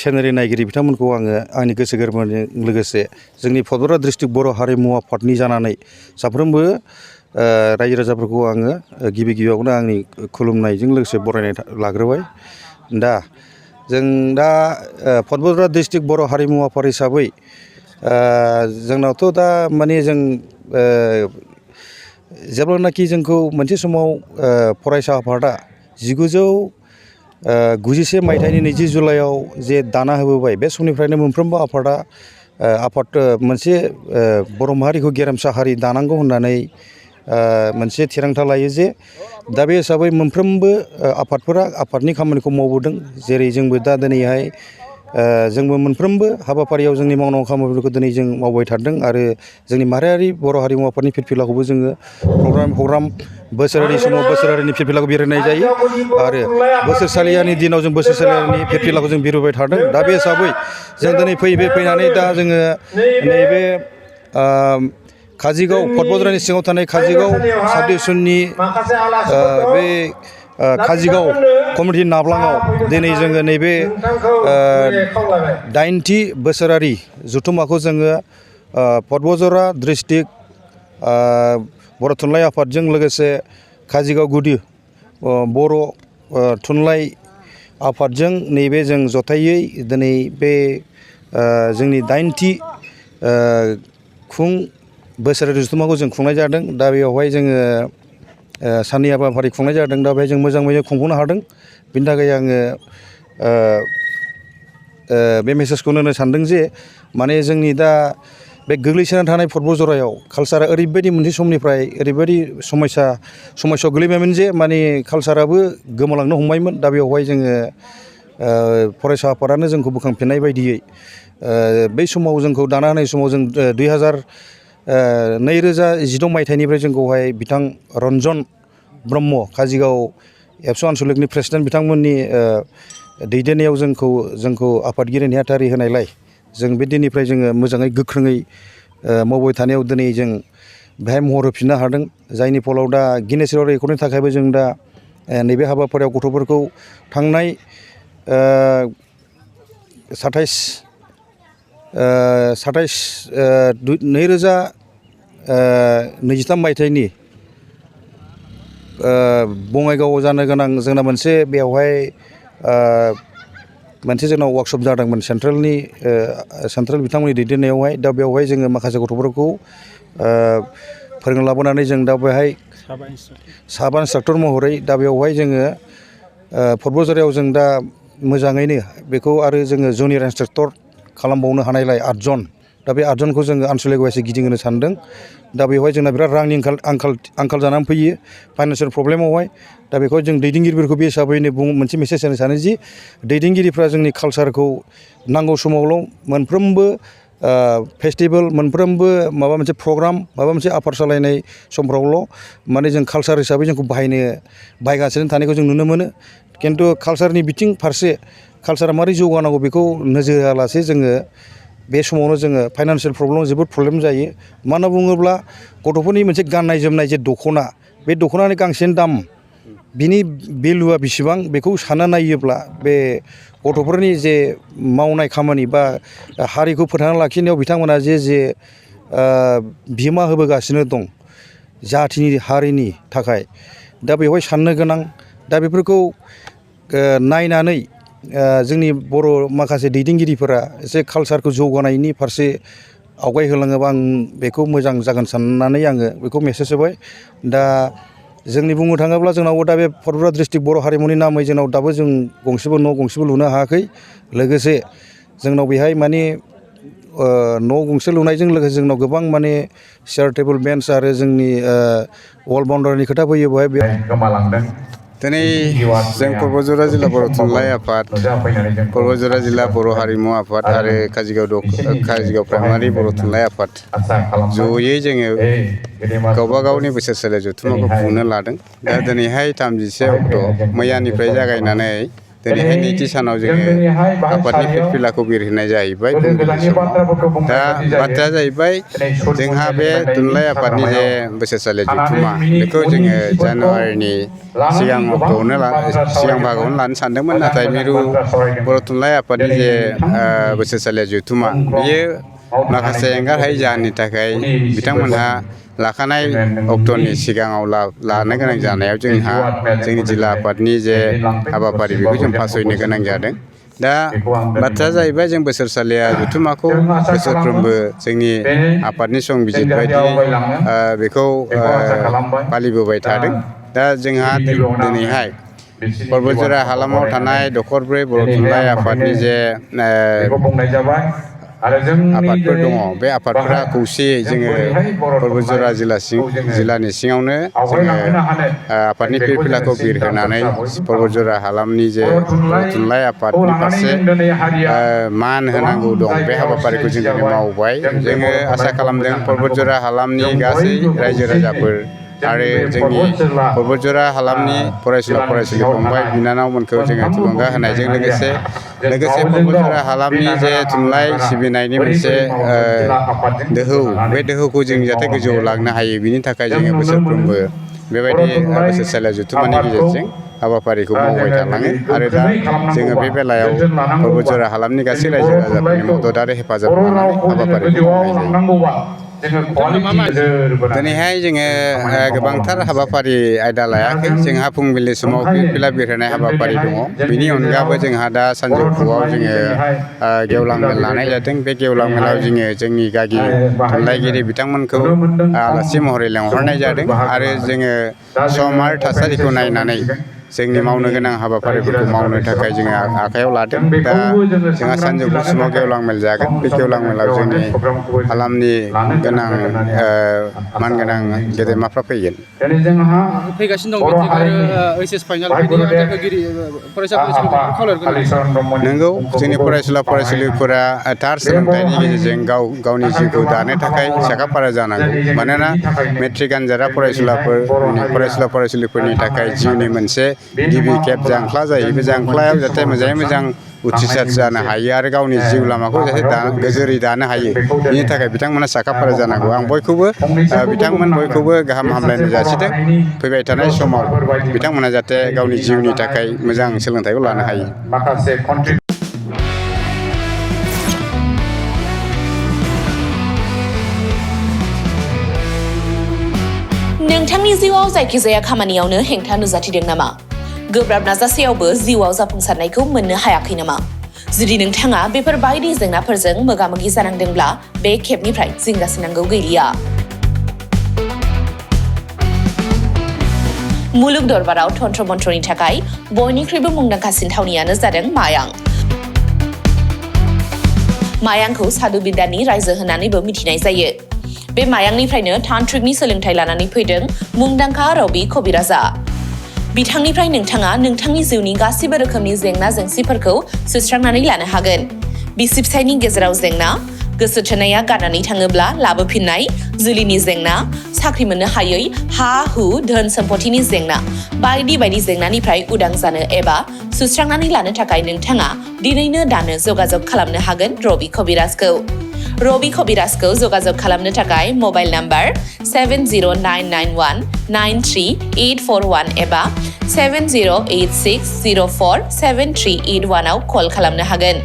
चेनेलनि नायगिरि बिथांमोनखौ आङो आंनि गोसो गोरबोजों लोगोसे जोंनि भदरा डिस्ट्रिक्ट बर' हारिमु आफादनि जानानै साफ्रोमबो रायजो राजाफोरखौ आङो गिबि गिबियावनो आंनि खुलुमनायजों लोगोसे बरायनाय लाग्रोबाय। दा जों दा भदरा डिस्ट्रिक्ट बर' हारिमु आफाद हिसाबै जोंनावथ' दा माने जों जेब्लानाखि जोंखौ मोनसे समाव फरायसा आफादा 1991 मायथाइनि 20 जुलाइआव जे दाना होबोबाय बे समनिफ्रायनो मोनफ्रोमबो आफादा मोनसे बर' माहारिखौ गेरेमसा हारि दानांगौ होननानै मोनसे थिरांथा लायो जे दा बे हिसाबै मोनफ्रोमबो आफादफोरा आफादनि खामानिखौ मावबोदों। जेरै जोंबो दा दिनैहाय जोंबो मोनफ्रोमबो हाबाफारियाव जोंनि मावनांगौ खामानिफोरखौ दिनै जों मावबाय थादों आरो जोंनि माहारियारि बर' हारिमु आफादनि फिरफिलाखौबो जोङो प्रग्राम बोसोरारि समाव बोसोरारिनि फिरफिलाखौ बिरहोनाय जायो आरो बोसोरसालियानि दिनाव जों बोसोरसालियानि फिरफिलाखौ जों बिरहोबाय थादों। दा बे हिसाबै जों दिनै फैनानै दा जोङो नैबे काजिगाव भदबद्रानि सिङाव थानाय काजिगाव साब डिभिसननि बे काजिगाव कमिउनिटि नाब्लाङाव दिनै जोङो नैबे 8थि बोसोरारि जथुम्माखौ जोङो भदबजरा डिस्ट्रिक्ट बर' थुनलाइ आफादजों लोगोसे काजिगाव गुदि बर' थुनलाइ आफादजों नैबे जों जथायै दिनै बे जोंनि 8थि बोसोरारि जथुम्माखौ जों खुंनाय जादों। दा बेवहाय जोङो साननै हाबाफारि खुंनाय जादों। दा बेहाय जों मोजाङै खुंफुंनो हादों। बिनि थाखाय आङो बे मेसेजखौनो होनो सानदों जे माने जोंनि दा बे गोग्लैसोनानै थानाय भदबजरायाव कालसारा ओरैबायदि मोनसे समनिफ्राय ओरैबायदि समस्यायाव गोलैबायमोन जे माने कालसाराबो गोमालांनो हमबायमोन। दा बेवहाय जोङो फरायसा आफादानो जोंखौ बोखांफिननाय बायदियै बै समाव जोंखौ दाना होनाय समाव जों 2016 मायथाइनिफ्राय जोंखौहाय बिथां रन्जन ब्रह्म काजिगाव एबसु आनसलिकनि प्रेसिडेन्ट बिथांमोननि दैदेननायाव जोंखौ आफादगिरि नेहाथारि होनायलाय जों बे दिननिफ्राय जोङो मोजाङै गोख्रोङै मावबाय थानायाव दिनै जों बेहाय महर होफिननो हादों। जायनि फलाव दा गिनेस वर्ल्ड रेकर्डनि थाखायबो जों दा नैबे हाबाफारियाव गथ'फोरखौ थांनाय 2023 मायथाइनि बङाइगावआव जानो गोनां जोंना मोनसे बेवहाय मोनसे जोंनाव वार्कशप जादोंमोन सेन्ट्रेल बिथांमोननि दैदेननायावहाय। दा बेवहाय जोङो माखासे गथ'फोरखौ फोरोंनो लाबोनानै जों दा बेहाय साबा इन्सट्राक्टर महरै दा बेवहाय जोङो भदबजरायाव जों दा मोजाङैनो बेखौ आरो जोङो जुनियर इन्सट्राक्टर खालामबावनो हानायलाय 8 जन दा बे 8 जनखौ जोङो आनसलिक वाइसै गिदिंहोनो सानदों। दा बेवहाय जोंना बिराद रांनि आंखाल जानानै फैयो फाइनान्सियेल प्रब्लेमावहाय। दा बेखौ जों दैदेनगिरिफोरखौ बे हिसाबैनो मोनसे मेसेज होनो सानो जि दैदेनगिरिफ्रा जोंनि कालसारखौ नांगौ समावल' मोनफ्रोमबो फेस्टिभेल मोनफ्रोमबो माबा मोनसे प्रग्राम माबा मोनसे आफाद सालायनाय समफ्रावल' माने जों कालसार हिसाबै जोंखौ बाहायगासिनो थानायखौ जों नुनो मोनो। खिन्थु कालसारनि बिथिं फारसे कालसारा मारै जौगानांगौ बेखौ नोजोर होआलासे जोङो बे समावनो जोङो फाइनान्सियेल प्रब्लेमाव जोबोद प्रब्लेम जायो। मानो होनना बुङोब्ला गथ'फोरनि मोनसे गाननाय जोमनाय जे दख'ना बे दख'नानि गांसेनि दाम बिनि भेलुआ बेसेबां बेखौ सानना नायोब्ला बे गथ'फोरनि जे मावनाय खामानि बा हारिखौ फोथांना लाखिनायाव बिथांमोना जे बिहोमा होबोगासिनो दं जाथिनि हारिनि थाखाय दा बेवहाय साननो गोनां। दा बेफोरखौ नायनानै जोंनि बर' माखासे दैदेनगिरिफोरा एसे कालसारखौ जौगानायनि फारसे आवगायहोलाङोबा आं बेखौ मोजां जागोन साननानै आङो बेखौ मेसेज होबाय। दा जोंनि बुंनो थाङोब्ला जोंनाव दा बे भदबरा डिस्ट्रिक्ट बर' हारिमुनि नामै जोंनाव दाबो जों गंसेबो लुनो हायाखै। लोगोसे जोंनाव बेहाय माने न' गंसे लुनायजों लोगोसे जोंनाव गोबां माने चेयार टेबोल बेन्स आरो जोंनि वाल बाउन्डारिनि खोथा फैयो बेवहाय गोमालांदों। दिनै जों क'क्राझार जिल्ला बर' थुनलाइ आफाद, क'क्राझार जिल्ला बर' हारिमु आफाद आरो काजिगाव प्राइमारि बर' थुनलाइ आफाद जयै जोङो गावबा गावनि बोसोरसालि जथुम्माखौ खुंनो लादों। दा दिनैहाय 31 अक्ट' मैयानिफ्राय जागायनानै दिनैहाय नैथि सानाव जोङो आफादनि फिरफिलाखौ बिरहोनाय जाहैबाय फुंबिलि समाव दा बाथ्राया जाहैबाय जोंहा बे थुनलाइ आफादनि जे बोसोरसालि जथुम्मा बेखौ जोङो जानुवारिनि सिगां भागआवनो लानो सानदोंमोन नाथाय मिरु बर' थुनलाइ आफादनि जे बोसोरसालि जथुम्मा बियो माखासे एंगारहायै जाहोननि थाखाय बिथांमोनहा लाखानाय अक्ट'नि सिगाङाव लानो गोनां जानायाव जोंहा जोंनि जिल्ला आफादनि जे हाबाफारि बेखौ जों फासयनो गोनां जादों दा बाथ्राया जाहैबाय जों बोसोरसालिया जथुम्माखौ बोसोरफ्रोमबो जोंनि आफादनि संबिजित बायदि बेखौ फालिबोबाय थादों दा जोंहा दिनैहाय परबतजरा हालामाव थानाय दखरब्रै बर' थुनलाइ आफादनि जे आफादफोर दङ बे आफादफोरा खौसेयै जोङो परबतजरा जिल्लानि सिङावनो जोङो आफादनि फिरफिलाखौ बिरहोनानै परबतजरा हालामनि जे थुनलाइ आफादनि फारसे मान होनांगौ दं बे हाबाफारिखौ जों दिनै मावबाय जोङो आसा खालामदों परबतजरा हालामनि गासै रायजो राजाफोर आरो जोंनि परबतजरा हालामनि फरायसुला फरायसुलि फंबाय बिनानावमोनखौ जोङो थुलुंगा होनायजों लोगोसे परबतजरा हालामनि जे थुनलाइ सिबिनायनि मोनसे दोहौ बे दोहौखौ जों जाहाथे गोजौआव लांनो हायो बिनि थाखाय जोङो बोसोरफ्रोमबो बेबायदि बोसोरसालिया जथुम्मानि गेजेरजों हाबाफारिखौ मावबाय थालाङो आरो दा जोङो बे बेलायाव परबतजरा हालामनि गासै रायजो राजाफोरनि मदद आरो हेफाजाब लानानै हाबाफारिखौ मावनाय जायो दिनैहाय जोङो गोबांथार हाबाफारि आयदा लायाखै जोंहा फुंबिलि समाव फिरफिला बिरहोनाय हाबाफारि दङ बिनि अनगाबो जोंहा दा सानजौफुआव जोङो गेवलां मेल लानाय जादों बे गेवलां मेलाव जोङो जोंनि गागि थुनलाइगिरि बिथांमोनखौ आलासि महरै लेंहरनाय जादों आरो जोङो सम आरो थासारिखौ नायनानै जोंनि मावनो गोनां हाबाफारिफोरखौ मावनो थाखाय जोङो आखायाव लादों दा जोंहा सानजौफु समाव गेवलां मेल जागोन बे गेवलां मेलाव जोंनि हालामनि गोनां मानगोनां गेदेमाफ्रा फैगोन फैगासिनो दं मेट्रिक आरो ओइचएस फाइनाल बायदि आनजाद होगिरि फरायसाफोरखौ खावलायहरगोन नंगौ जोंनि फरायसुला फरायसुलिफोरा थार सोलोंथाइनि गेजेरजों गावनि जिउखौ दानो थाखाय साखाफारा जानांगौ मानोना मेट्रिक आनजादा फरायसुला फरायसुलिफोरनि थाखाय जिउनि मोनसे गिबि खेब जांख्ला जायो बे जांख्लायाव जाहाथे मोजाङै मोजां उथ्रिसार जानो हायो आरो गावनि जिउ लामाखौ जाहाथे गोजोरै दानो हायो बिनि थाखाय बिथांमोना साखाफारा जानांगौ आं बिथांमोन बयखौबो गाहाम हामलायनाय जासिदों फैबाय थानाय समाव बिथांमोना जाहाथे गावनि जिउनि थाखाय मोजां सोलोंथाइखौ लानो हायो नोंथांनि जिउआव जायखिजाया खामानियावनो हेंथा नुजाथिदों नामा? गोब्राब नाजासेयावबो जिउआव जाफुंसारनायखौ मोननो हायाखै नामा? जुदि नोंथाङा बेफोर बायदि जेंनाफोरजों मोगा-मोगि जानांदोंब्ला बे खेबनिफ्राय जिंगासिनांगौ गैलिया। मुलुग दरबाराव तन्त्र मन्त्रनि थाखाय बयनिख्रुइबो मुंदांखासिन थावनियानो जादों मायां। मायांखौ साधु बिद्यानि रायजो होननानैबो मिथिनाय जायो। बे मायांनिफ्रायनो तान्त्रिकनि सोलोंथाइ लानानै फैदों मुंदांखा रबि कबिराजा। बिथांनिफ्राय नोंथाङा नोंथांनि जिउनि गासिबो रोखोमनि जेंना जेंसिफोरखौ सुस्रांनानै लानो हागोन। बिसि फिसायनि गेजेराव जेंना, गोसो थोनाया गारनानै थाङोब्ला लाबोफिननाय, जुलिनि जेंना, साख्रि मोननो हायै, हा-हु, धोन सम्पथिनि जेंना, बायदि बायदि जेंनानिफ्राय उदां जानो एबा सुस्रांनानै लानो थाखाय नोंथाङा दिनैनो दानो जगाजग खालामनो हागोन रबि कबिराजखौ। रबि कबिराजखौ जगाजग खालामनो थाखाय मबाइल नाम्बार 7099193841 एबा 7086047381 आव कल खालामनो हागोन।